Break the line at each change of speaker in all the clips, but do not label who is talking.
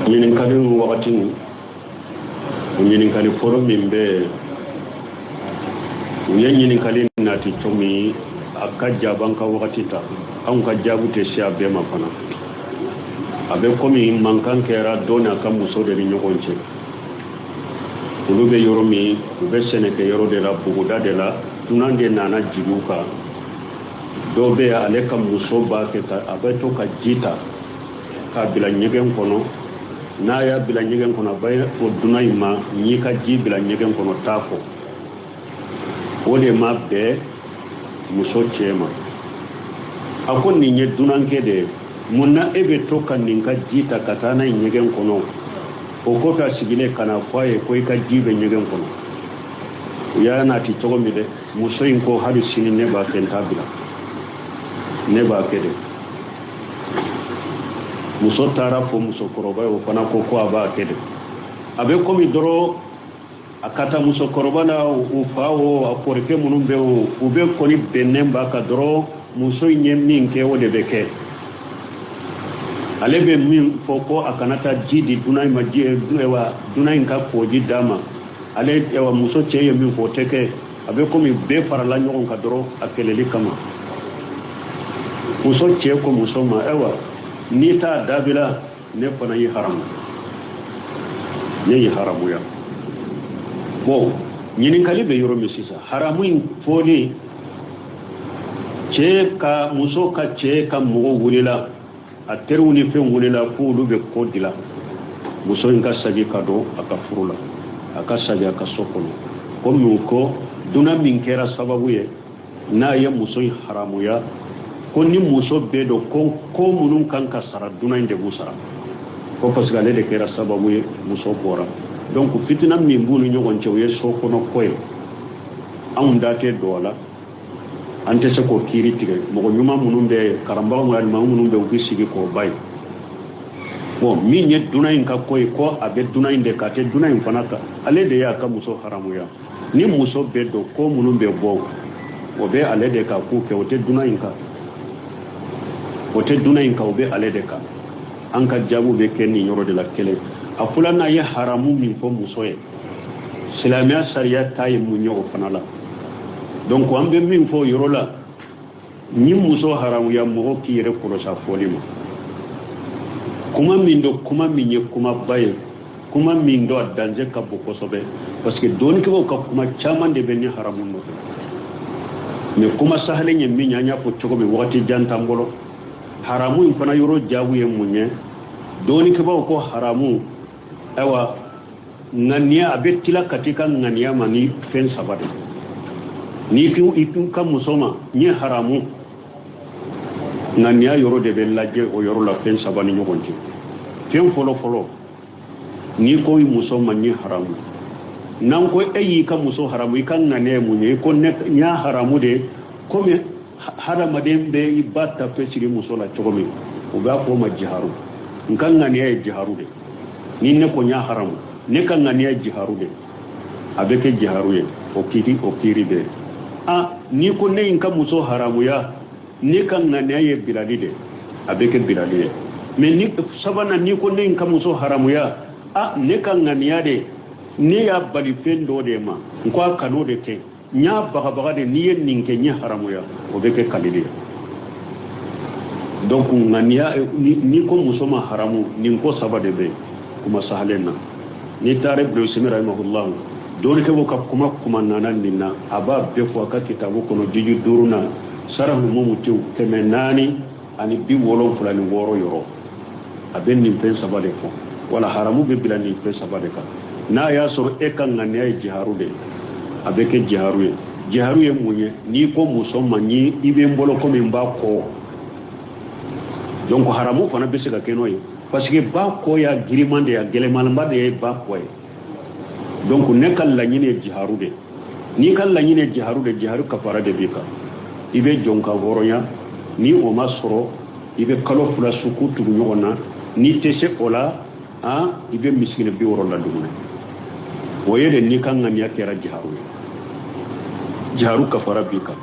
Ɲininkali wagati, o ɲininkali fɔlɔ min bɛ yen, u ye ɲininkali nati cogo min, a ka jaabi an ka wagati ta, anw ka jaabi tɛ se a bɛɛ ma fana. A bɛ komi mankan kɛra dɔ n'a ka muso de ni ɲɔgɔn cɛ. Olu bɛ yɔrɔ min, u bɛ sɛnɛkɛ yɔrɔ de la, buguda de la. Dunan de nana jigin u kan. Dɔw bɛ yen, ale ka muso b'a kɛ ka a bɛ to ka ji ta k'a bila ɲɛgɛn kɔnɔ. N'a y'a bila ɲɛgɛn kɔnɔ, a b'a fɔ dunan in ma: "N y'i ka ji bila ɲɛgɛn kɔnɔ, t'a ko." O de ma bɛn muso cɛ ma. A ko nin ye dunankɛ de ye, mun na e bɛ to ka nin ka ji ta ka taa n'a ye ɲɛgɛn kɔnɔ? O kɔfɛ, a sigilen ka na fɔ a ye ko i ka ji bɛ ɲɛgɛn kɔnɔ. U y'a nati cogo min dɛ, muso in ko hali sini ne b'a kɛ, n t'a bila, ne b'a kɛ de. Muso taara fɔ musokɔrɔba ye, o fana ko ko a b'a kɛ de. A bɛ komi dɔrɔn a ka taa musokɔrɔba la, u fa o, a kɔrɔkɛ minnu bɛ o, u bɛ kɔni bɛnnen b'a kan dɔrɔn. Muso in ye min kɛ, o de bɛ kɛ. Ale bɛ min fɔ ko a kana taa ji di dunan in ma, ji wa dunan in ka koji d'a ma, ale wa muso cɛ ye min fɔ, o tɛ kɛ. A bɛ komi bɛɛ farala ɲɔgɔn kan dɔrɔn a kɛlɛli kama. Muso cɛ ko muso ma: "Ayiwa, n'i t'a dabila, ne fana y'i haramu, ne y'i haramuya." Bon, ɲininkali bɛ yɔrɔ min sisan, haramu in fɔli, cɛ ka muso ka cɛ ka mɔgɔw wulila, a teriw ni fɛn wulila k'olu bɛ ko dila muso in ka sagi ka don a ka furu la, a ka sagi a ka so kɔnɔ. Komi u ko dunan min kɛra sababu ye n'a ye muso in haramuya, ko ni muso bɛɛ don, ko ko minnu kan ka sara, dunan in de b'u sara, ko parce que ale de kɛra sababu ye muso bɔra. Donc fitina min b'u ni ɲɔgɔn cɛ, o ye so kɔnɔ ko ye, anw da tɛ don a la, an tɛ se k'o kiiri tigɛ. Mɔgɔ ɲuman minnu bɛ, karamɔgɔ minnu minnu bɛ, u bɛ sigi k'o ba ye. Bon, min ye dunan in ka ko ye, ko a bɛ dunan in de kan, a tɛ dunan in fana kan. Ale de y'a ka muso haramuya. Ni muso bɛ don, ko minnu bɛ bɔ, o bɛ ale de kan k'u kɛ, o tɛ dunan in kan, o tɛ dunan in kan, o bɛ ale de kan. An ka jaabu bɛ kɛ nin yɔrɔ de la. Kelen, a filanan ye haramu min fɔ muso ye, silamɛya sariya ta ye mun ye o fana la? Donc an bɛ min fɔ o yɔrɔ la, ni muso haramuya, mɔgɔ k'i yɛrɛ kɔlɔsi a fɔli ma. Kuma min don, kuma min ye kumaba ye, kuma min don, a danger ka bon kosɛbɛ, parce que dɔnnikɛbaw ka kuma caman de bɛ ni haramu nɔfɛ. Mais kuma sahalen ye min ye, an y'a fɔ cogo min, wagati jan t'an bolo. Haramu in fana yɔrɔ jaabu ye mun ye? Dɔnnikɛbaw ko haramu, ayiwa, ŋaniya, a bɛ tila ka t'i ka ŋaniya ma ni fɛn saba de. N'i ko i ka muso ma n ye haramu, ŋaniya yɔrɔ de bɛ lajɛ o yɔrɔ la, fɛn saba ni ɲɔgɔn cɛ. Fɛn fɔlɔ fɔlɔ, n'i ko i muso ma n ye haramu, n'an ko e y'i ka muso haramu, i ka ŋaniya ye mun ye? I ko ne n y'a haramu de komi hadamaden bɛ i ba tafe siri muso la cogo min, u b'a fɔ o ma jiharu. N ka ŋaniya ye jiharu de. Ni ne ko n y'a haramu, ne ka ŋaniya ye jiharu de, a bɛ kɛ jiharu ye, o kiiri, o kiiri bɛ a. N'i ko ne ye n ka muso haramuya, ne ka ŋaniya ye bilali de, a bɛ kɛ bilali ye. Mais ni sabanan, n'i ko ne ye n ka muso haramuya, a ne ka ŋaniya de, ne y'a bali fɛn dɔ de ma, n ko a kan'o de kɛ, n y'a bagabaga de, n'i ye nin kɛ, n ye haramuya, o bɛ kɛ kalili ye. Donc ŋaniya, n'i ko muso ma haramu, nin ko saba de bɛ kuma sahalen na. N'i taara Ibn Usaymin rahimahullah, dɔnnikɛbaw ka kuma kuma nana nin na, a b'a bɛɛ fɔ a ka kitabu kɔnɔ, juzu duuru na, sarahu mumutiw, 476 yɔrɔ, a bɛ nin fɛn saba de fɔ. Wala haramu bɛ bila nin fɛn saba de kan. N'a y'a sɔrɔ e ka ŋaniya ye jiharu de ye, a bɛ kɛ jiharu ye. Jiharu ye mun ye? N'i ko muso ma ni i bɛ n bolo komi n ba kɔ, donc haramu fana bɛ se ka kɛ n'o ye, parce que ba kɔ y'a giriman de ye, a gɛlɛmanba de ye ba kɔ ye. Donc ne ka laɲini ye jiharu de. N'i ka laɲini ye jiharu de, jiharu kafara de b'i kan. I bɛ jɔn ka hɔrɔnya. Ni o ma sɔrɔ, i bɛ kalo 2 suku tugu ɲɔgɔn na. N'i tɛ se o la, han, i bɛ misikini 60 la dumuni. O ye de n'i ka ŋaniya kɛra jiharu ye, jiharu kafara b'i kan.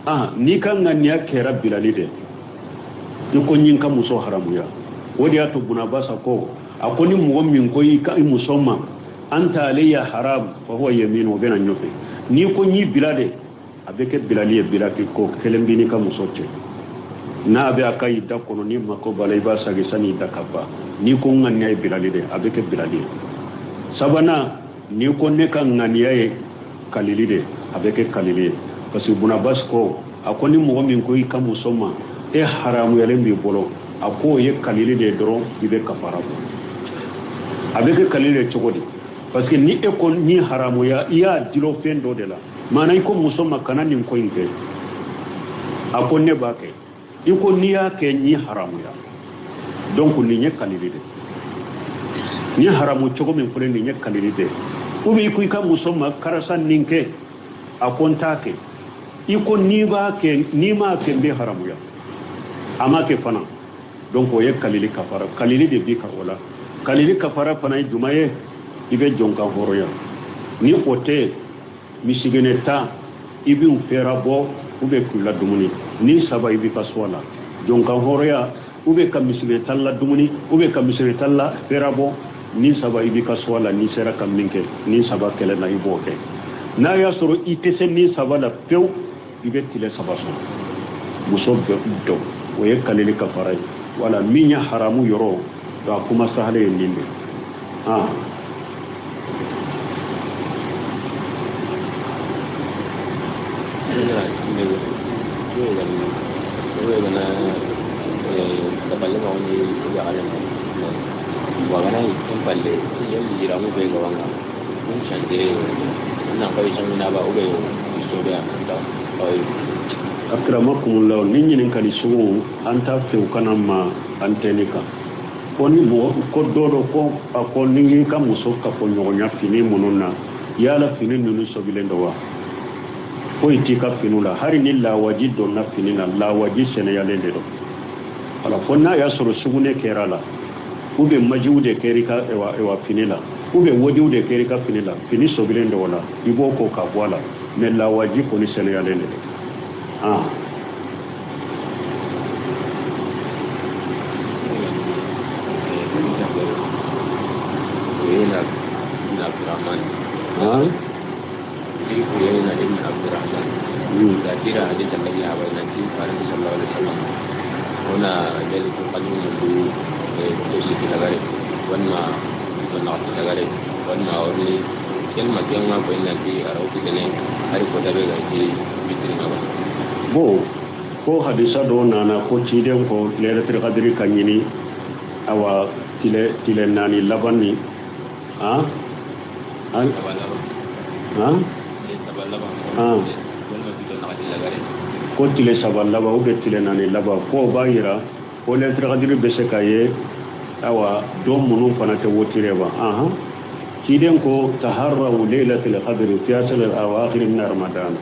Ah, n'i ka ŋaniya kɛra bilali de, i ko n ye n ka muso haramuya, o de y'a to Bunabasa ko A ko ni mɔgɔ min ko i ka i muso ma anta alayya haram fa huwa yamin, o bɛna ɲɔfɛ. N'i ko n y'i bila de, a bɛ kɛ bilali ye, bila ko kelen b'i n'i ka muso cɛ. N'a bɛ a ka i da kɔnɔ, n'i mako b'a la, i b'a sagi sani i da ka ban. N'i ko n ŋaniya ye bilali de, a bɛ kɛ bilali ye. Sabanan, n'i ko ne ka ŋaniya ye kalili de, a bɛ kɛ kalili ye, parce que Ibn Abbas ko, a ko ni mɔgɔ min ko i ka muso ma e haramuyalen b'i bolo, a ko o ye kalili de ye dɔrɔn, i bɛ kafara bɔ. A bɛ kɛ kalili de cogo di? Parce que ni e ko ni haramuya, i y'a dulon fɛn dɔ de la. Maana i ko muso ma kana nin ko in kɛ, a ko ne b'a kɛ, i ko n'i y'a kɛ n y'i haramuya. Donc nin ye kalili de nin ye, haramu cogo min filɛ nin ye kalili de. Ou bien i ko i ka muso ma karisa nin kɛ, a ko n t'a kɛ, i ko n'i b'a kɛ, n'i m'a kɛ n bɛ haramuya, a m'a kɛ fana. Donc o ye kalili kafara, kalili de bi ka o la. Kalili kafara fana ye jumɛn ye? I bɛ jɔn kan hɔrɔnya, ni o tɛ misiginɛ tan i b'u fɛɛrɛ bɔ u bɛ k'u la dumuni, ni saba i b'i ka so la. Jɔn kan hɔrɔnya, u bɛ ka misiginɛ tan la dumuni, u bɛ ka misiginɛ tan la fɛɛrɛ bɔ, ni saba i b'i ka so la. N'i sera ka min kɛ ni saba kɛlɛ na, i b'o kɛ. N'a y'a sɔrɔ i tɛ se ni saba la pewu, i bɛ tile saba sɔrɔ muso dɔn. O ye kalili kafara ye. Wala min ye haramu yɔrɔ donc a kuma sahale ye nin de. Ah, Akramakumullah, ni ɲininkali sugu an t'a fɛ u kana ma antenne kan. Ko ni mɔgɔ ko dɔ dɔ ko a ko ni y'i ka muso kafoɲɔgɔnya fini minnu na, yala fini ninnu sobilen don wa? Foyi t'i ka finiw la. Hali ni lawaji donna fini na, lawaji sɛnɛyalen de don. Wala fo n'a y'a sɔrɔ sugunɛ kɛra la, ou bien majiw de kɛra i ka ewa fini la, ou bien wodiw de kɛra i ka fini la, fini sobilen don o la, i b'o ko ka bɔ a la. Mais lawaji kɔni sɛnɛyalen de don. Ah, ah.
Uyayna ibn Abdurrahman ذاكرة حديث النبي عليه صلى الله عليه وسلم هنا ذلك قديم توسيك لغاري وما ونعت لغاري وما أورلي كلمة كلمة فإن في أروتي كلام هاري كتابة غايتي بيتري
Bon, ko hadisa dɔ nana ko ciden ko lailatul qadri ka ɲini awa tile 4 laban ni ah ah ah ah ko tile 3 laban ou bien tile 4 laban, ko b'a yira ko lailatul qadri bɛ se ka ye awa don minnu fana tɛ wotire ba. Ahan, ciden ko taharraw lailatul qadri fi asr al awakhir min ramadan.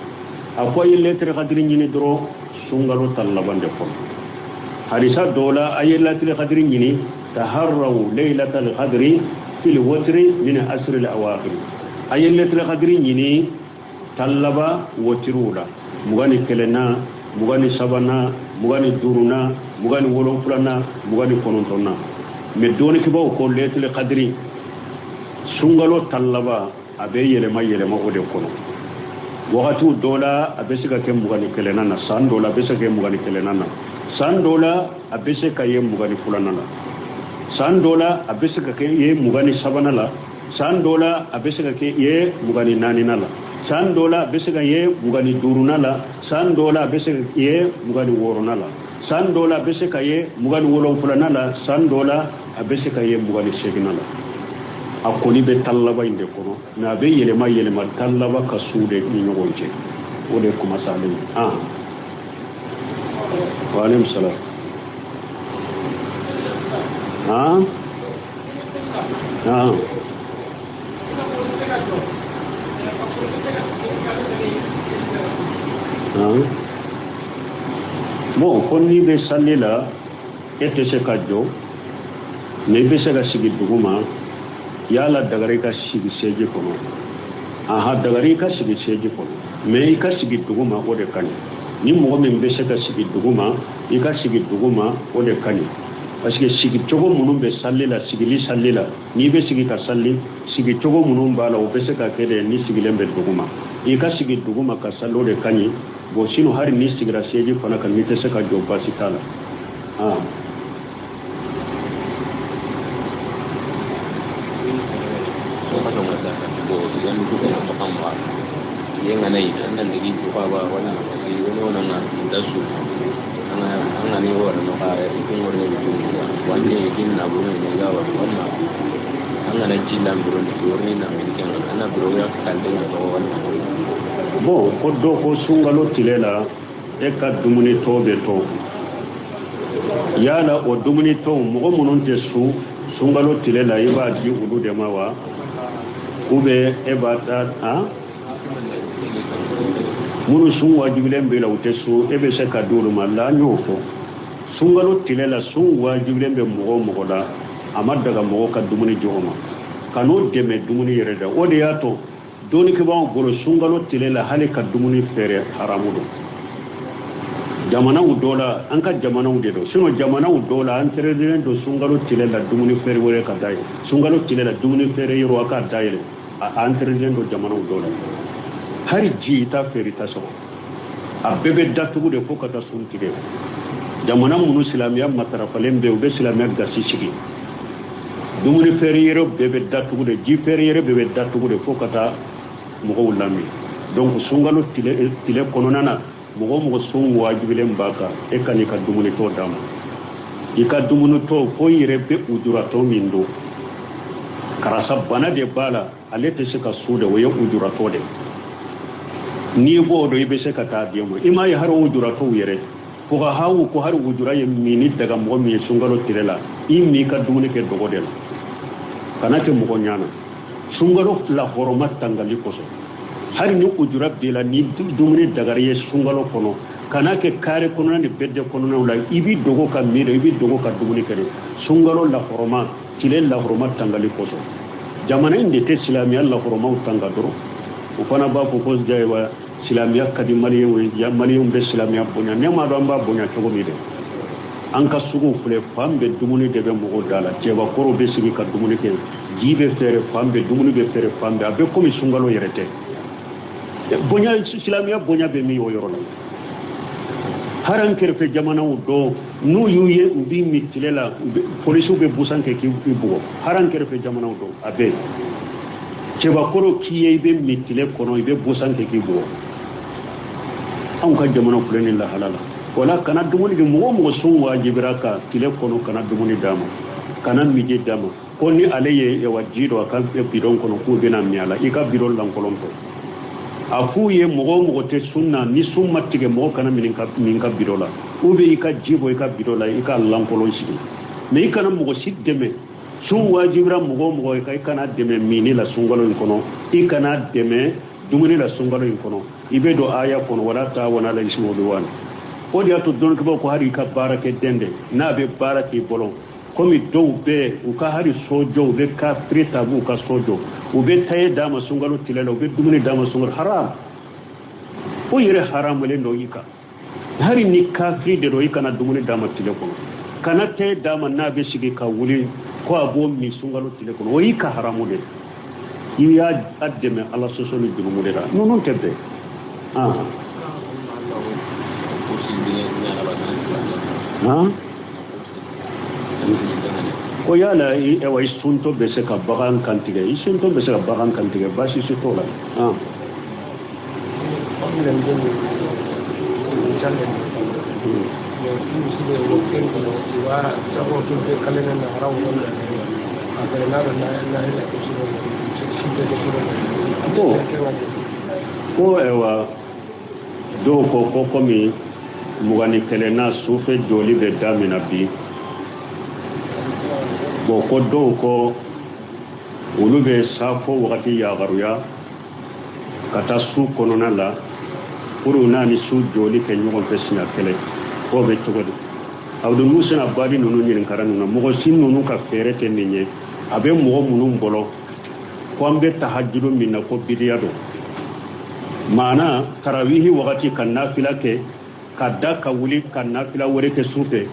A ko a ye lailatul qadri ɲini dɔrɔn sunkalo tan laban de kɔnɔ. Hadisa dɔw la, a ye lailatul qadri ɲini taharraw lailatul qadri fil witri min asr al awakhir. A ye lailatul qadri ɲini tan laban wotiriw la, 21nan, 23nan, 25nan, 27nan, 29nan. Mais dɔnnikɛbaaw ko lailatul qadri sunkalo tan laban, a bɛ yɛlɛma yɛlɛma o de kɔnɔ. Wagatiw dɔw la a bɛ se ka kɛ 21nan na, san dɔw la a bɛ se ka kɛ 21nan na, san dɔw la a bɛ se ka ye 22nan la, san dɔw la a bɛ se ka kɛ ye 23nan la, san dɔw la a bɛ se ka kɛ ye 24nan la, san dɔw la a bɛ se ka ye 25nan la, san dɔw la a bɛ se ka ye 26nan la, san dɔw la a bɛ se ka ye 27nan la, san dɔw la a bɛ se ka ye 28nan la. A kɔni bɛ tan laban in de kɔnɔ, mais a bɛ yɛlɛma yɛlɛma tan laban ka su de ni ɲɔgɔn cɛ. O de ye kuma salen ye. Ah, wa aleykum salam. Ah ah, ah, bon, ko n'i bɛ sali la, e tɛ se ka jɔ, mais i bɛ se ka sigi duguma, yala dagara i ka sigi seji kɔnɔ? Aha, dagara i ka sigi seji kɔnɔ, mais i ka sigi duguma, o de ka ɲi. Ni mɔgɔ min bɛ se ka sigi duguma, i ka sigi duguma, o de ka ɲi. Parce que sigi cogo minnu bɛ sali la, sigili sali la, n'i bɛ sigi ka sali, sigi cogo minnu b'a la, o bɛ se ka kɛ de ni sigilen bɛ duguma. I ka sigi duguma ka sali, o de ka ɲi. Bon, sinon hali n'i sigira siège fana kan, n'i tɛ se ka jɔ, baasi t'a la. Ah. Bon, ko dɔ ko sunkalo tile la, e ka dumuni tɔ bɛ to yala, o dumuni tɔw, mɔgɔ minnu tɛ sun sunkalo tile la, i b'a di olu de ma wa, ou bien e b'a ta? Han, minnu sun wajibilen bɛ la, u tɛ sun, e bɛ se ka di olu ma la. N y'o fɔ, sunkalo tile la, sun wajibilen bɛ mɔgɔ o mɔgɔ la, a ma daga mɔgɔ ka dumuni di o ma, ka n'o dɛmɛ dumuni yɛrɛ da. O de y'a to dɔnnikɛbaaw bolo, sunkalo tile la, hali ka dumuni feere haramu don jamanaw dɔ la. An ka jamanaw de don, sinon jamanaw dɔ la, an tɛrɛdilen don sunkalo tile la dumuni feere wɛrɛ ka dayɛlɛ. Sunkalo tile la, dumuni feere yɔrɔ a ka dayɛlɛ, a interditlen don jamanaw dɔ la. Hali ji, i t'a feere, i t'a sɔrɔ, a bɛɛ bɛ datugu de fo ka taa sun tigɛ. Jamana minnu silamɛya matarafalen bɛ, u bɛ silamɛya gasi sigi, dumuni feere yɔrɔ bɛɛ bɛ datugu de, ji feere yɔrɔ bɛɛ bɛ datugu de fo ka taa mɔgɔw lamin. Donc sunkalo tile kɔnɔna na, mɔgɔ o mɔgɔ sun wajibilen b'a kan, e ka n'i ka dumuni tɔ d'a ma. I ka dumuni tɔ, fo i yɛrɛ bɛ ujuratɔ min don, karisa bana de b'a la, ale tɛ se ka sun de, o ye ujuratɔ de. N'i b'o dɔn, i bɛ se ka taa di ma. I m'a ye, hali ujuratɔw yɛrɛ, fuqahaw ko hali ujura ye minni daga mɔgɔ min ye sunkalo tile la, i m'i ka dumuni kɛ dogo de la, kana kɛ mɔgɔ ɲana, sunkalo lahɔrɔma tangali kosɔn. Hali ni ujura b'i la, ni dumuni dagara ye sunkalo kɔnɔ, kana kɛ kare kɔnɔna ni bɛdɛ kɔnɔnaw la, i b'i dogo ka min, i b'i dogo ka dumuni kɛ, sunkalo lahɔrɔma tile lahɔrɔma tangali kosɔn. Jamana in de tɛ silamɛya lahɔrɔmaw tanga dɔrɔn, o fana b'a fɔ ko jayiwa silamɛya ka di maliyɛnw ye, maliyɛnw bɛ silamɛya bonya. Ne m'a dɔn an b'a bonya cogo min dɛ. An ka suguw filɛ, fan bɛɛ dumuni de bɛ mɔgɔw da la, cɛbakɔrɔw bɛ sigi ka dumuni kɛ, ji bɛ feere fan bɛɛ, dumuni bɛ feere fan bɛɛ, a bɛ komi sunkalo yɛrɛ tɛ. Bonya, silamɛya bonya bɛ min o yɔrɔ la? Hali an kɛrɛfɛ jamanaw dɔw, n'u y'u ye u b'i min tile la, polisiw bɛ busan kɛ k'i bugɔ. Hali an kɛrɛfɛ jamanaw dɔw, a bɛ cɛbakɔrɔ k'i ye i bɛ min tile kɔnɔ, i bɛ busan kɛ k'i bugɔ. Anw ka jamana filɛ nin lahala la. Wala kana dumuni di mɔgɔ o mɔgɔ sun wajibira ka tile kɔnɔ, kana dumuni d'a ma, kana miji d'a ma. Ko ni ale ye yawa ji dɔ a ka bidɔn kɔnɔ k'u bɛna min a la, i ka bidɔn lankolon to. A f'u ye, mɔgɔ o mɔgɔ tɛ sun na, ni sun ma tigɛ, mɔgɔ kana min ka bidɔn la, ou bien i ka ji bɔ i ka bidɔn la, i ka lankolon sigi. Mais i kana mɔgɔ si dɛmɛ. Sun wajibira mɔgɔ o mɔgɔ i kana dɛmɛ minni la sunkalo in kɔnɔ, i kana dɛmɛ dumuni la sunkalo in kɔnɔ, i bɛ don aya kɔnɔ wala taawanu alal ismi wal udwan. O de y'a to dɔnnikɛbaaw ko hali i ka baarakɛ den de, n'a bɛ baara k'i bolo, komi dɔw bɛ u ka hali so jɔ, u bɛ kafiri ta b'u ka so jɔ, u bɛ taye d'a ma sunkalo tile la, u bɛ dumuni d'a ma sunkalo, haram. O yɛrɛ haramulen don i kan. Hali ni kafiri de don, i kana dumuni d'a ma tile kɔnɔ, kana te d'a ma n'a bɛ sigi ka wuli ko a b'o min sunkalo tile kɔnɔ, o y'i ka haramu de ye. I y'a dɛmɛ Ala sɔsɔ ni jurumu de la. Ninnu tɛ bɛn. Han, ko yala i suntɔ bɛ se ka bagan kantigɛ? I suntɔ bɛ se ka bagan kantigɛ, baasi si t'o la. Ko ayiwa, dɔw ko ko komi 21nan sufɛ jɔli bɛ daminɛ bi, bon, ko dɔw ko olu bɛ safo wagati yagaruya ka taa su kɔnɔna la pour n'a ni su jɔli kɛ ɲɔgɔn fɛ siɲɛ kelen, k'o bɛ cogo di? Abdul Muhsin Abadi ninnu ɲininkara ninnu na. Mɔgɔ si ninnu ka fɛɛrɛ tɛ nin ye. A bɛ mɔgɔ minnu bolo ko an bɛ tahajudu min na, ko bidiya don, maana tarawihi wagati ka nafila kɛ ka da ka wuli ka nafila wɛrɛ kɛ su fɛ.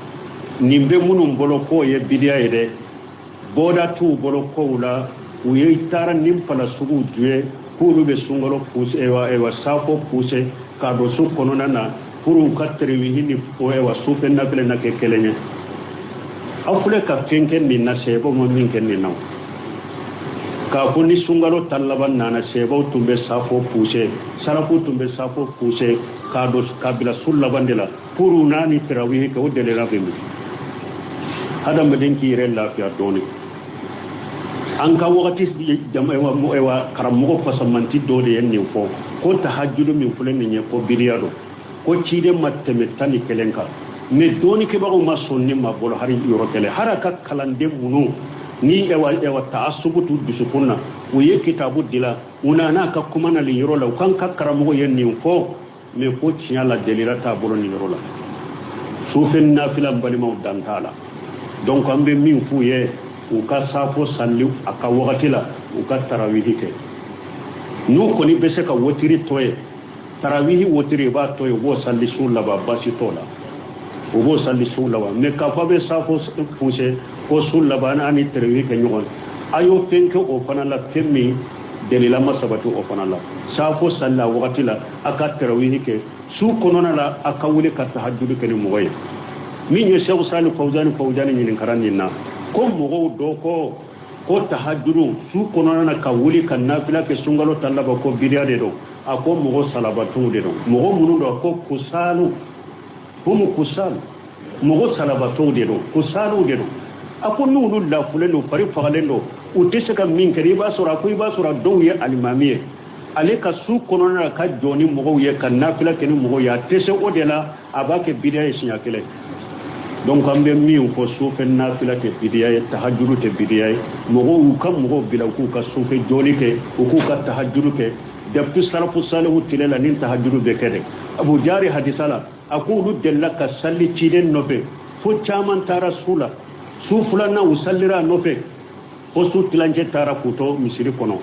Nin bɛ minnu bolo k'o ye bidiya ye dɛ, bɔda t'u bolo kow la. U ye taara nin fala sugu ju ye k'olu bɛ sunkalo puse, ewa safo puse k'a don su kɔnɔna na pour u ka terewihi ni ewa sufɛ nafila na kɛ kelen ye. Aw filɛ ka fɛn kɛ nin na, sɛbɛw ma min kɛ nin na. K'a fɔ ni sunkalo tan laban nana, sɛbɛw tun bɛ safo puse, sarafu tun bɛ safo puse k'a don k'a bila su laban de la pour u n'a ni terawihi kɛ. O delila bɛ min hadamaden k'i yɛrɛ lafiya dɔɔni. An ka wagati ewa karamɔgɔ fasamanti dɔ de ye nin fɔ ko tahajudu min filɛ nin ye, ko bidiya don, ko ciden ma tɛmɛ 11 kan. Mais dɔɔnikɛbagaw ma sɔn nin ma bolo hari yɔrɔ kelen. Hari a ka kalanden minnu ni ewa taasubu t'u dusukun na, u ye kitabu dila, u nana a ka kuma na nin yɔrɔ la, u kan ka karamɔgɔ ye nin fɔ. Mais ko tiɲɛ la, delila t'a bolo nin yɔrɔ la. Sufɛ nafila, n balimaw, dan t'a la. Donc an bɛ min f'u ye, u ka safo sali a ka wagati la, u ka tarawihi kɛ. N'u kɔni bɛ se ka wotiri tɔ ye, tarawihi wotiri, i b'a tɔ ye, u b'o sali su laban, basi t'o la, u b'o sali su laban. Mais k'a fɔ a bɛ safo puse ko su laban an ni tarawihi kɛ ɲɔgɔn, a y'o fɛn kɛ o fana la, fɛn min delila ma sabati o fana la. Safo sali a wagati la, a ka tarawihi kɛ su kɔnɔna la, a ka wuli ka tahajjudu kɛ ni mɔgɔ ye. Min ye Sɛku Sali Fawuzani ɲininkara nin na ko mɔgɔw dɔ ko tahajjudu su kɔnɔna na, ka wuli ka nafila kɛ sunkalo tan laban, ko bidiya de don. A ko mɔgɔ salabatɔw de don, mɔgɔ minnu don ko kusalu humu kusalu, mɔgɔ salabatɔw de don, kusaluw de don. A ko n'olu lafulen don, fari fagalen don, u tɛ se ka min kɛ, i b'a sɔrɔ, a ko i b'a sɔrɔ dɔw ye alimami ye, ale ka su kɔnɔna na ka jɔ ni mɔgɔw ye, ka nafila kɛ ni mɔgɔw ye, a tɛ se o de la, a b'a kɛ bidiya ye siɲɛ kelen. Donc an bɛ min fɔ, sufɛ nafila tɛ bidiya ye, tahajuru tɛ bidiya ye. Mɔgɔw u ka mɔgɔw bila u k'u ka sufɛ jɔli kɛ, u k'u ka tahajuru kɛ. Depuis salafu salihu tile la, ni tahajuru bɛ kɛ dɛ. Abu Jari hadisa la, a ko olu delila ka sali ciden nɔfɛ fo caman taara su la. Su filanan, u salira a nɔfɛ fo su tilancɛ taara k'u to misiri kɔnɔ.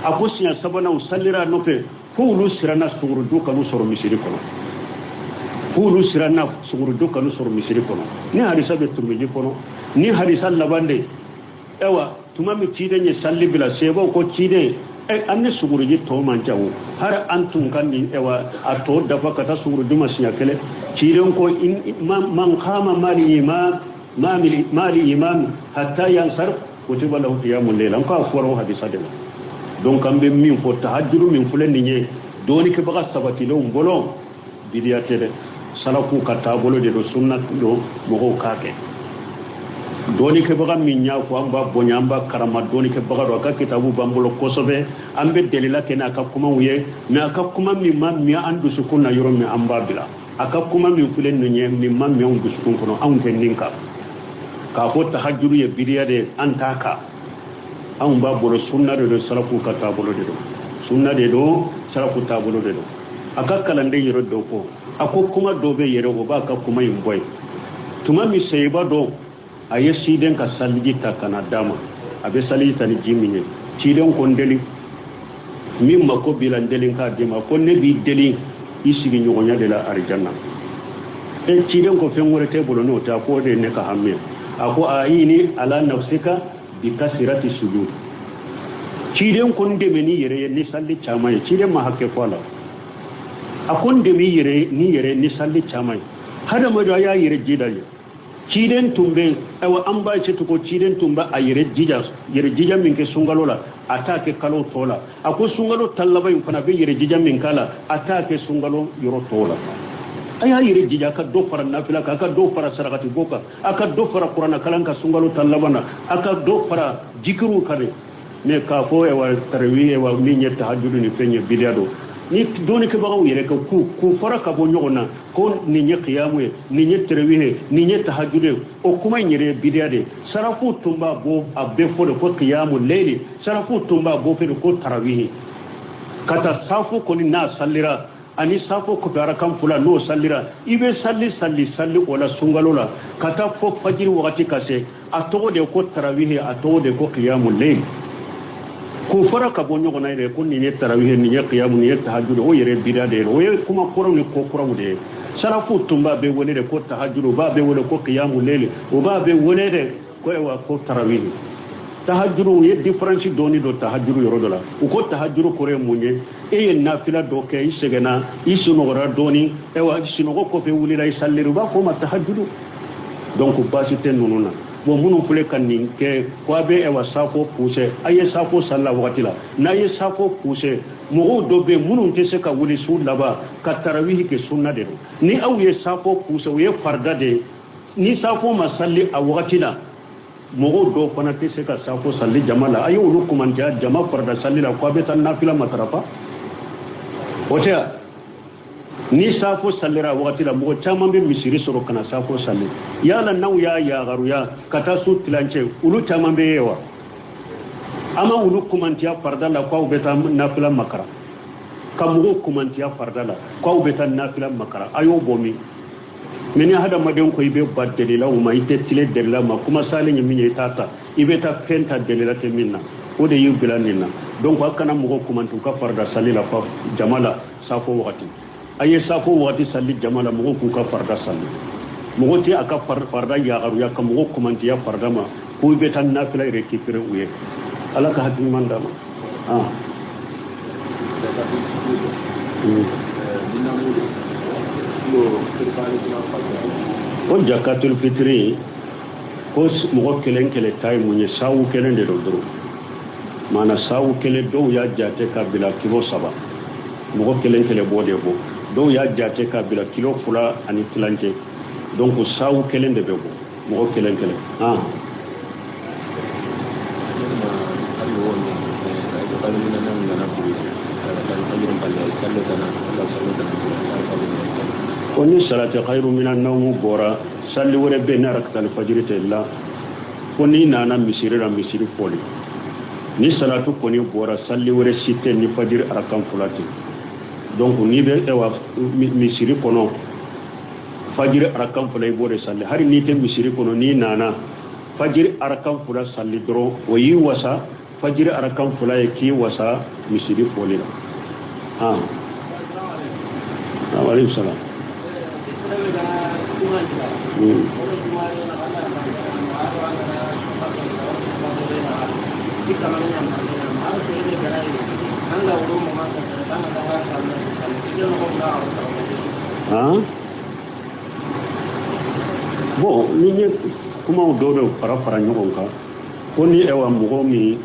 A ko siɲɛ sabanan, u salira a nɔfɛ fo olu siranna sugurudu kan'u sɔrɔ misiri kɔnɔ, fo olu siranna sugurudu kan'u sɔrɔ misiri kɔnɔ. Ni hadisa bɛ Turumiji kɔnɔ, ni hadisa laban de. Ayiwa, tuma min ciden ye sali bila, sebaw ko ciden, an ni suguruji tɔ man ca o, hari an tun ka nin ayiwa a tɔ dafa ka taa suguruji ma siɲɛ kelen. Ciden ko man kama mali imam mali imam hatta yansarif kutiba lahu qiyamul layl. An k'a fɔra o hadisa de la. Donc an bɛ min fɔ, tahajjudu min filɛ nin ye dɔɔnikɛbaga sabatilenw bolo, bidiya tɛ dɛ, salafu ka taabolo de don, sunna don, mɔgɔw k'a kɛ. Dɔɔnikɛbaga min y'a fɔ, an b'a bonya, an b'a karama, dɔɔnikɛbaga don, a ka kitabu b'an bolo kosɛbɛ, an bɛ delila kɛ n'a ka kumaw ye. Mais a ka kuma min ma min an dusukun na yɔrɔ min, an b'a bila. A ka kuma min filɛ nin ye, min ma min anw dusukun kɔnɔ, anw tɛ nin kan. K'a fɔ tahajjudu ye bidiya de ye, an t'a kan. Anw b'a bolo sunna de don, salafu ka taabolo de don, sunna de don, salafu taabolo de don. A ka kalanden yɛrɛ dɔ ko, a ko kuma dɔ bɛ yɛrɛ, o b'a ka kuma in bɔ yen. Tuma min seyiba dɔ a ye ciden ka saliji ta ka na d'a ma, a bɛ saliji ta ni ji min ye, ciden ko n deli, min mako b'i la, n deli k'a d'i ma. Ko ne b'i deli i sigiɲɔgɔnya de la arijanna. E ciden ko fɛn wɛrɛ t'e bolo n'o tɛ? A ko o de ye ne ka hami ye. A ko aini ala nafsika bi kasirati sujud. Ciden ko n dɛmɛ n'i yɛrɛ ye ni sali caman ye. Ciden ma hakɛ fɔ a la, a ko n dɛmɛ i yɛrɛ ni yɛrɛ ni sali caman ye. Hadamaden a y'a yɛrɛ jija ye. Ciden tun bɛ, ayiwa, an b'a se ko ciden tun bɛ a yɛrɛ jija min kɛ sunkalo la, a t'a kɛ kalo tɔ la. A ko sunkalo ta laban in fana, a bɛ yɛrɛ jija min k'a la, a t'a kɛ sunkalo yɔrɔ tɔw la. A y'a yɛrɛ jija, a ka dɔ fara nafila kan, a ka dɔ fara sarakati bɔ kan, a ka dɔ fara kuranɛ kalan kan sunkalo ta laban na, a ka dɔ fara jikiriw kan dɛ. Mais k'a fɔ ayiwa tarawi, ayiwa min ye tahajudu ni fɛn ye, bidiya don. Ni dɔnnikɛbagaw yɛrɛ kɛ k'u fara ka bɔ ɲɔgɔn na ko nin ye kiyamu ye, nin ye tarawi ye, nin ye tahajudu ye, o kuma in yɛrɛ ye bidiya de ye. Sarafu tun b'a bɔ a bɛɛ fɔ de ko kiyamu leyli, sarafu tun b'a bɔ fɛ de ko tarawihi. Ka taa safo kɔni n'a salira ani safo kɔfɛ arakan fila n'o salira, i bɛ sali sali sali o la sunkalo la ka taa fo fajiri wagati ka se, a tɔgɔ de ko tarawihi, a tɔgɔ de ko kiyamu leyli. K'u fara ka bɔ ɲɔgɔn na yɛrɛ ko nin ye tarawihi, nin ye kiyamu, nin ye tahajudu, o yɛrɛ bida de ye. O ye kuma kuraw ni ko kuraw de ye. Salafu tun b'a bɛɛ wele de ko tahajuru, u b'a bɛɛ wele ko kiyamu leli, u b'a bɛɛ wele de ko ayiwa ko tarawih. Tahajuru, u ye différence dɔɔni don tahajuru yɔrɔ dɔ la. U ko tahajuru kɔrɔ ye mun ye? E ye nafila dɔ kɛ, i sɛgɛnna, i sunɔgɔra dɔɔni, ayiwa sunɔgɔ kɔfɛ wulila i salira, u b'a fɔ o ma tahajuru. Donc baasi tɛ ninnu na. Bon, minnu filɛ ka nin kɛ ko a bɛ ayiwa safo pousser, a ye safo salila wagati la. N'a ye safo pousser, mɔgɔw dɔ bɛ yen minnu tɛ se ka wuli su laban ka tarawihi kɛ, sunna de don. Ni aw ye safo pousser, o ye farida de ye. Ni safo ma sali a wagati la, mɔgɔw dɔw fana tɛ se ka safo sali jama la. A ye olu kumantiya jama farida sali la ko a bɛ taa nafila matarafa, o tɛ wa? Ni safo salira a wagati la, mɔgɔ caman bɛ misiri sɔrɔ ka na safo sali. Yala n'aw y'a yagaruya ka taa su tilancɛ, olu caman bɛ ye wa? An ma olu kumantiya farida la ko aw bɛ taa nafila makara, ka mɔgɔw kumantiya farida la ko aw bɛ taa nafila makara, a y'o bɔ min? Mais ni hadamaden ko i bɛ ba dalilaw ma, i tɛ tile dalila ma, kuma salen ye min ye i t'a ta, i bɛ taa fɛn ta dalila tɛ min na, o de y'u bila nin na. Donc a kana mɔgɔw kumanti u ka farida sali la fa jama la safo wagati. A ye safo wagati sali jama la, mɔgɔw k'u ka farida sali. Mɔgɔ tɛ a ka farida yagaruya ka mɔgɔ kumantiya farida ma ko i bɛ taa nafila récupérer u ye. Ala ka hakili ɲuman d'a ma. Ah. Ko jakatul fitiri, ko mɔgɔ kelen kelen ta ye mun ye? Sawu kelen de don dɔrɔn. Maana sawu kelen, dɔw y'a jate ka bila kilo 3, mɔgɔ kelen kelen b'o de bɔ. Dɔw y'a jate ka bila kilo 2 ni tilancɛ. Donc sawu kelen de bɛ bɔ mɔgɔ kelen kelen. Ah. Ko ni salati khairu minan nawmu bɔra, sali wɛrɛ bɛ yen ni rakatal fajiri tɛ la? Ko n'i nana misiri la, misiri fɔli, ni salatu kɔni bɔra, sali wɛrɛ si tɛ ni fajiri arakan 2 tɛ. Donc n'i bɛ ɛwa misiri kɔnɔ, fajiri arakan 2, i b'o de sali. Hali n'i tɛ misiri kɔnɔ, n'i nana fajiri arakan 2 sali dɔrɔn, o y'i wasa. Fajiri arakan 2 ye k'i wasa misiri fɔli la. Ah, waaleykum salam. Ah? Bon, ni ye kumaw dɔw de fara fara ɲɔgɔn kan, ko ni ɛwa mɔgɔ min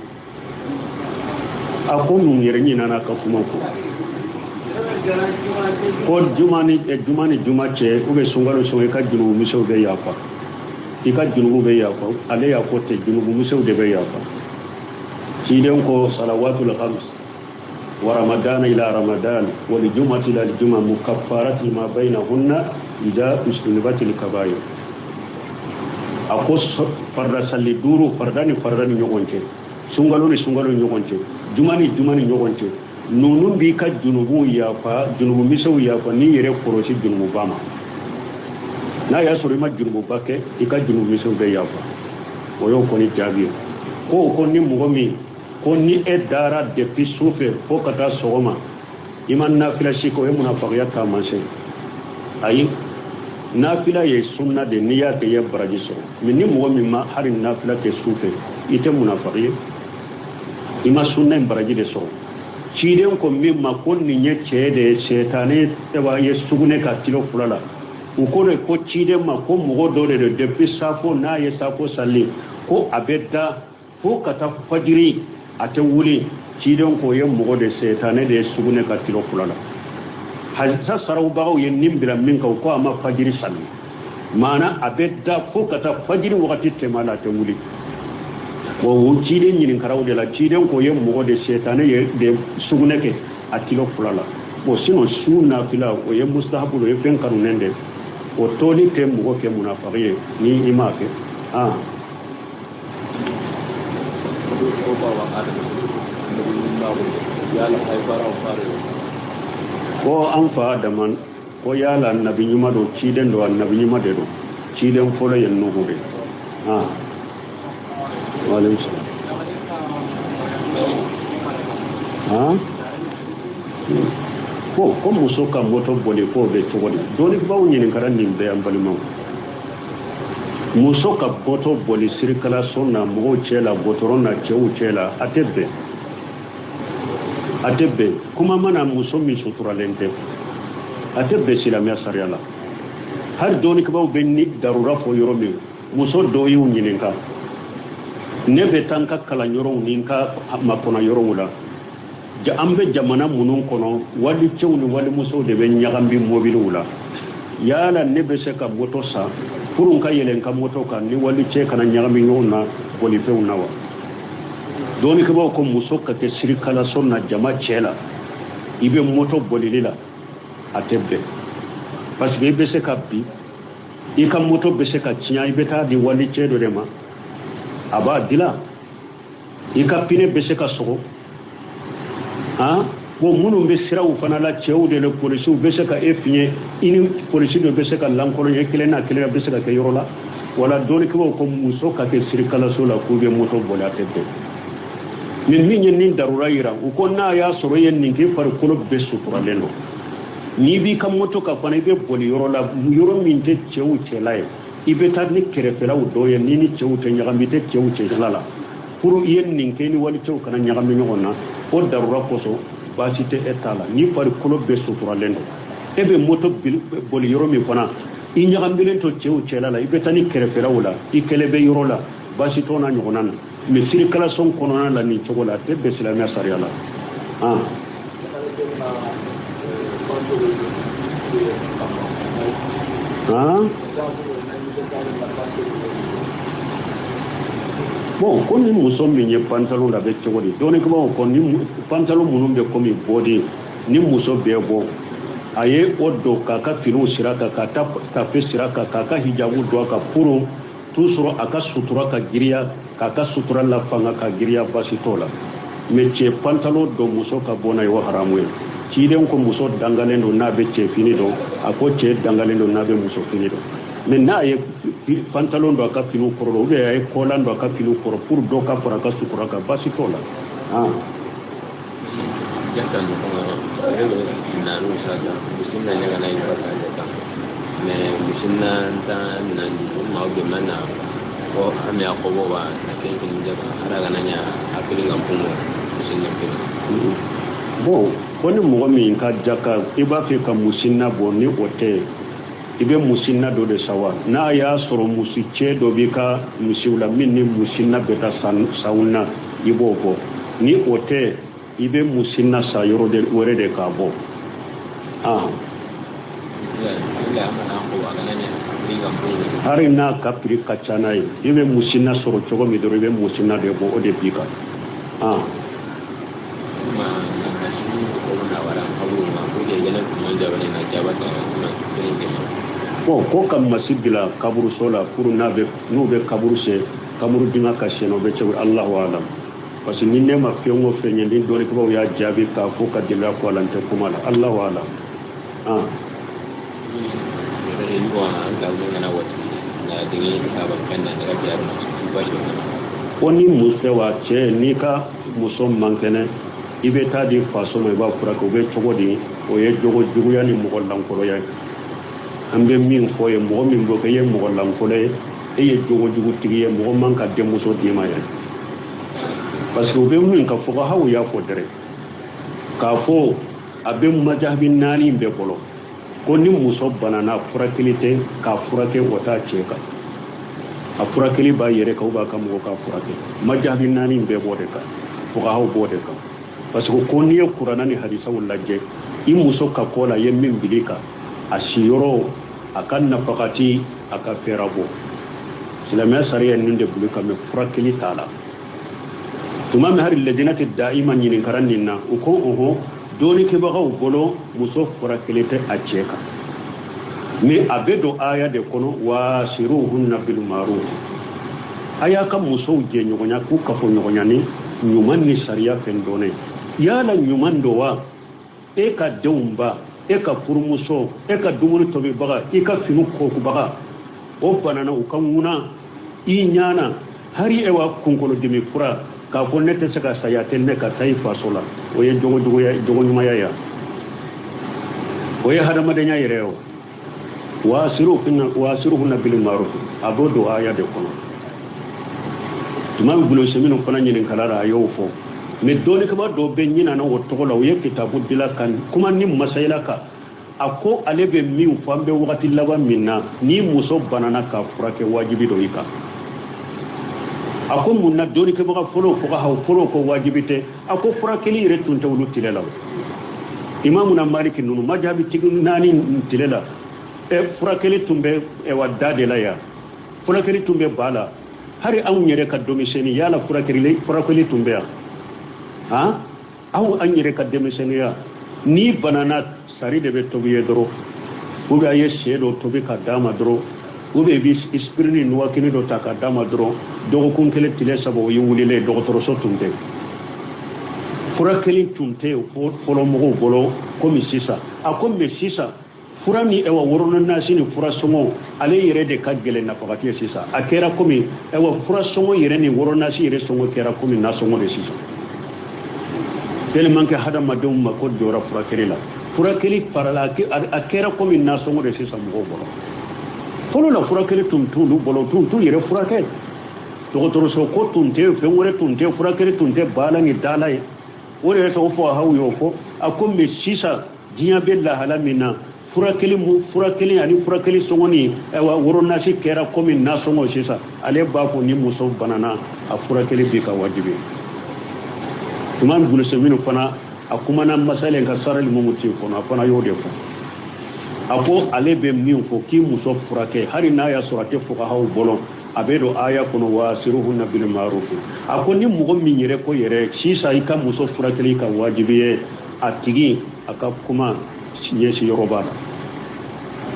a ko mun yɛrɛ ɲinana ka kuma fɔ ko juma ni juma cɛ, u bɛ sunkalo sɔn, i ka junubu misɛnw bɛ yafa, i ka junubu bɛ yafa. Ale y'a fɔ ten, junubu misɛnw de bɛ yafa. Ciden ko salawatul khams wa ramadan ila ramadan wal jumati ila juma mukaffarati ma bainahunna idha ujtunibatil kabair. A ko farida sali duuru, farida ni farida ni ɲɔgɔn cɛ, sunkalo ni sunkalo ni ɲɔgɔn cɛ, juma ni juma ni ɲɔgɔn cɛ, ninnu b'i ka junubu yafa, junubu misɛnw yafa n'i yɛrɛ kɔlɔsi junububa ma. N'a y'a sɔrɔ i ma junububa kɛ, i ka junubu misɛnw bɛ yafa. O y'o kɔni jaabi ye. Ko ni mɔgɔ min ko ni e dara depuis su fɛ fo ka taa sɔgɔma, i ma nafila si kɛ, o ye munafagiya taamasiyɛn. Ayi, nafila ye sunna de, n'i y'a kɛ i ye baraji sɔrɔ. Mais ni mɔgɔ min ma hali nafila kɛ su fɛ, i tɛ munafagi ye, i ma sunna in baraji de sɔrɔ. Ciden ko min ma ko nin ye cɛ de ye, sɛtanɛ ye sugunɛ ka kilo 2 la. U ko de ko ciden ma ko mɔgɔ dɔ de don, depuis safo, n'a ye safo sali, ko a bɛ da fo ka taa fajiri, a tɛ wuli. Ciden ko ye mɔgɔ de, sɛtanɛ de ye sugunɛ ka kilo 2 la. Hadisa sarawubagaw ye nin bila min kan, ko a ma fajiri sali, maana a bɛ da fo ka taa fajiri wagati tɛmɛ la, a tɛ wuli. Bon, o ciden ɲininkara o de la. Ciden ko ye mɔgɔ de, sɛtanɛ ye de sugunɛ kɛ a kilo 2 la. Bon, sinon su nafila, o ye mustahabu, o ye fɛn kanunen de, o toli tɛ mɔgɔ kɛ munafagi ye ni i m'a kɛ. Ah. Ko an fa Adama, ko yala nabi ɲuman don, ciden don? Nabi ɲuman de don. Ciden fɔlɔ ye Nuhu de. Ah, waaleykum salam. Ah, bon, Ko muso ka moto boli k'o bɛ cogo di? Dɔnnibaaw ɲininkara nin bɛɛ, an balimaw. Muso ka moto boli circulation na, mɔgɔw cɛ la, gudɔrɔn na, cɛw cɛ la, a tɛ bɛn, a tɛ bɛn. Kuma mana muso min suturalen tɛ, a tɛ bɛn silamɛya sariya la. Hali dɔnnikɛbaaw bɛ ni darura fɔ yɔrɔ min, muso dɔw y'u ɲininka: ne bɛ taa n ka kalanyɔrɔw ni n ka makɔnɔ yɔrɔw la, an bɛ jamana minnu kɔnɔ, walicɛw ni walimusow de bɛ ɲagami mobiliw la, yala ne bɛ se ka moto san pour n ka yɛlɛ n ka moto kan ni walicɛ kana ɲagami ɲɔgɔn na bolifɛnw na wa? Dɔnnikɛbaaw ko muso ka kɛ circulation na jama cɛ la, i bɛ moto bolili la, a tɛ bɛn, parce que i bɛ se ka bin, i ka moto bɛ se ka tiɲɛ, i bɛ taa di walicɛ dɔ de ma, a b'a dilan, i ka pneu bɛ se ka sɔgɔ. Han, bon, minnu bɛ siraw fana la, cɛw de la, polisiw bɛ se ka e fiɲɛ, i ni polisi dɔ bɛ se ka lankolon ye, kelen n'a kelen bɛ se ka kɛ yɔrɔ la. Wala dɔnnikɛbaaw ko muso ka kɛ circulation la k'u bɛ moto boli, a tɛ bɛn. Mais min ye nin darura yira, u ko n'a y'a sɔrɔ i ye nin k'i farikolo bɛɛ suturalen don, n'i b'i ka moto kan fana, i bɛ boli yɔrɔ la, yɔrɔ min tɛ cɛw cɛla ye, i bɛ taa ni kɛrɛfɛlaw dɔ ye, ni cɛw tɛ ɲagami, i tɛ cɛw cɛla la, pour i ye nin kɛ, ni walicɛw kana ɲagami ɲɔgɔn na, o darura kosɔn, baasi tɛ e t'a la. Ni farikolo bɛɛ suturalen don, e bɛ moto boli yɔrɔ min fana, i ɲagamilen to cɛw cɛla la, i bɛ taa ni kɛrɛfɛlaw la, i kɛlɛ bɛ yɔrɔ la, baasi t'o n'a ɲɔgɔnna na. Mais circulation kɔnɔna la nin cogo la, a tɛ bɛn silamɛya sariya la. Han, han, bon, ko ni muso min ye pantalon la, bɛ cogo di? Dɔnnikɛbaaw ko ni pantalon minnu bɛ komi body, ni muso bɛɛ bɔ, a ye o don k'a ka finiw sira kan, k'a ta tafe sira kan, k'a ka hijabu don a kan, pour toujours a ka sutura ka giriya, k'a ka sutura la fanga ka giriya, baasi t'o la. Mais cɛ pantalon don muso ka bɔ n'a ye, o haramu ye. Ciden ko muso dangalen don n'a bɛ cɛ fini don, a ko cɛ dangalen don n'a bɛ muso fini don. Mais n'a ye pantalon don a ka finiw kɔrɔ, ou bien a ye kɔlan don a ka finiw kɔrɔ pour dɔ ka fara a ka sutura kan, baasi t'o la. Ah.
Jaka nanu sasa musinna nyaga na ibata jaka me musinna nta nandi ma oge mana ko ame akobo wa na kenken jaka ara gananya akili ngampumo musinna pe.
Bon, ko ni mɔgɔ min ka jaka, i b'a fɛ ka musinna bɔ, ni o tɛ, i bɛ musinna dɔ de san wa? N'a y'a sɔrɔ musi cɛ dɔ b'i ka misiw la min ni musinna bɛ taa sanw na, i b'o bɔ. Ni o tɛ, i bɛ musinna san yɔrɔ de wɛrɛ de k'a bɔ. Ah, hari n'a ka prix ka ca n'a ye, i bɛ musinna sɔrɔ cogo min dɔrɔn, i bɛ musinna de bɔ, o de b'i kan. Ah, bon, ko ka masi bila kaburuso la pour n'a bɛ n'u bɛ kaburu sen, kaburu dingɛ ka sen, o bɛ cogo? Allahu alam, parce que ni ne ma fɛn o fɛn ye, ni dɔnnikɛbaaw y'a jaabi k'a fɔ ka gɛlɛya fɔ a la, n tɛ kuma la. Allahu alam. Ah, ko ni muso wa cɛ, n'i ka muso man kɛnɛ, i bɛ taa di faso ma, i b'a furakɛ, o bɛ cogo di? O ye jogo juguya ni mɔgɔ lankoloya ye. An bɛ min fɔ ye, mɔgɔ min b'o kɛ, i ye mɔgɔ lankolo ye, e ye jogo jugutigi ye, mɔgɔ man ka denmuso d'i ma yɛrɛ, parce que u bɛ min ka fuqahaw y'a fɔ dɛrɛ k'a fɔ a bɛ majahabi naani bɛɛ bolo ko ni muso banana, furakɛli tɛ k'a furakɛ, o t'a cɛ kan, a furakɛli b'a yɛrɛ kan, u b'a ka mɔgɔ k'a furakɛ. Majahabi naani bɛɛ b'o de kan, fuqahaw b'o de kan, parce que ko n'i ye kuranna ni hadisaw lajɛ, i muso ka ko la, i ye min bil'i kan, a siyɔrɔ, a ka nafakati, a ka fɛɛrɛbɔ, silamɛya sariya ninnu de bolo kan, mais furakɛli t'a la. Tuma min hari lajinati da'ima ɲininkara nin na, u ko ɔhɔn, dɔnnikɛbagaw bolo muso furakɛli tɛ a cɛ kan, mais a bɛ don aya de kɔnɔ: wasiruhunna bil ma'ruf, a y'a ka musow jɛɲɔgɔnya k'u kafoɲɔgɔnya ni ɲuman ni sariya fɛn dɔnnen. Yala ɲuman don wa? E ka denw ba, e ka furumuso, e ka dumuni tobibaga, i ka fini kokubaga, o banana, u ka ŋuna i ɲana, hari e wa kunkolodimi fura k'a fɔ ne tɛ se ka saya tɛ ne ka taa i faso la, o ye jogo juguya, jogo ɲumanya ya. O ye hadamadenya yɛrɛ ye. O waasiruhunna bil ma'ruf, a b'o don aya de kɔnɔ. Tuma min Usɛminu fana ɲininkala la, a y'o fɔ. Mais dɔnnikɛba dɔw bɛ ɲinana o tɔgɔ la, u ye kitabu dila ka kuma ni masayila kan. A ko ale bɛ min fɔ, an bɛ wagati laban min na, ni muso banana ka furakɛ, wajibi don i kan. A ko mun na dɔnnikɛbaga fɔlɔw, fuqahaw fɔlɔw ko wajibi tɛ? A ko furakɛli yɛrɛ tun tɛ olu tile la. Imamuna Maliki ninnu, majabi tigi naani tile la, furakɛli tun bɛ wa da de la yan, furakɛli tun bɛ ba la. Hali anw yɛrɛ ka denmisɛnnin yala, furakɛli tun bɛ yan han. Aw an yɛrɛ ka denmisɛnninya, n'i banana, sari de bɛ tobi ye dɔrɔn, ou bien a ye sɛ dɔ tobi ka d'a ma dɔrɔn, ou bien i bɛ aspirine nuwakini dɔ ta ka d'a ma dɔrɔn. Dɔgɔkun kelen, tile 3, o ye wulilen. Dɔgɔtɔrɔso tun tɛ, furakɛli tun tɛ fɔlɔ mɔgɔw bolo komi sisan. A ko mais sisan fura ni ɛwa worononasi ni fura sɔngɔ, ale yɛrɛ de ka gɛlɛn nafakati ye sisan. A kɛra komi ɛwa fura sɔngɔ yɛrɛ ni woronasi yɛrɛ sɔngɔ kɛra komi nasɔngɔ de sisan, tellement que hadamadenw mako jɔra furakɛli la. Furakɛli farala, a kɛra komi nasɔngɔ de sisan mɔgɔw bolo. Fɔlɔ la, furakɛli tun t'olu bolo, tun t'u yɛrɛ furakɛ. Dɔgɔtɔrɔso ko tun tɛ, fɛn wɛrɛ tun tɛ, furakɛli tun tɛ baala ni dala ye. O de yɛrɛ o fɔ aw y'o fɔ. A ko mais sisan, diɲɛ bɛ lahala min na, furakɛli mu furakɛli ani furakɛli sɔngɔ ni ayiwa woronasi kɛra komi nasɔngɔ sisan. Ale b'a fɔ ni muso banana, a furakɛli b'i ka wajibi. Tuma Usɛminu fana, a kumana masalen ka sarali mumuti kɔnɔ, a fana y'o de fɔ. A ko ale bɛ min fɔ, k'i muso furakɛ, hali n'a y'a sɔrɔ a tɛ fuqahaw bolo, a bɛ don aya kɔnɔ waasiruhunna bil ma'ruf. A ko ni mɔgɔ min yɛrɛ ko yɛrɛ sisan i ka muso furakɛli ka wajibi ye a tigi, a ka kuma ɲɛsi yɔrɔ b'a la.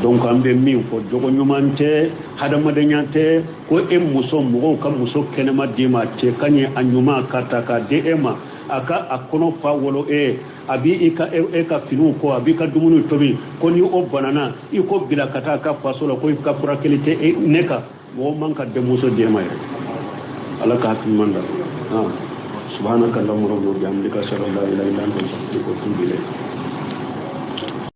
Donc an bɛ min fɔ, jogo ɲuman tɛ, hadamadenya tɛ ko e muso, mɔgɔw ka muso kɛnɛma d'i ma, cɛ ka ɲɛ, a ɲuman ka ta k'a di e ma, a ka a kɔnɔ fa wolo e, a b'i i ka e ka finiw ko, a b'i ka dumuni tobi, ko ni o banana, i ko bila ka taa a ka faso la, ko i ka furakɛli tɛ ne kan. Mɔgɔ man ka denmuso d'e ma yɛrɛ. Ala ka hakili ɲuman da. Subhanaka allahumma wa bihamdika, ashhadu an la ilaha illa anta, astaghfiruka wa atubu ilayk.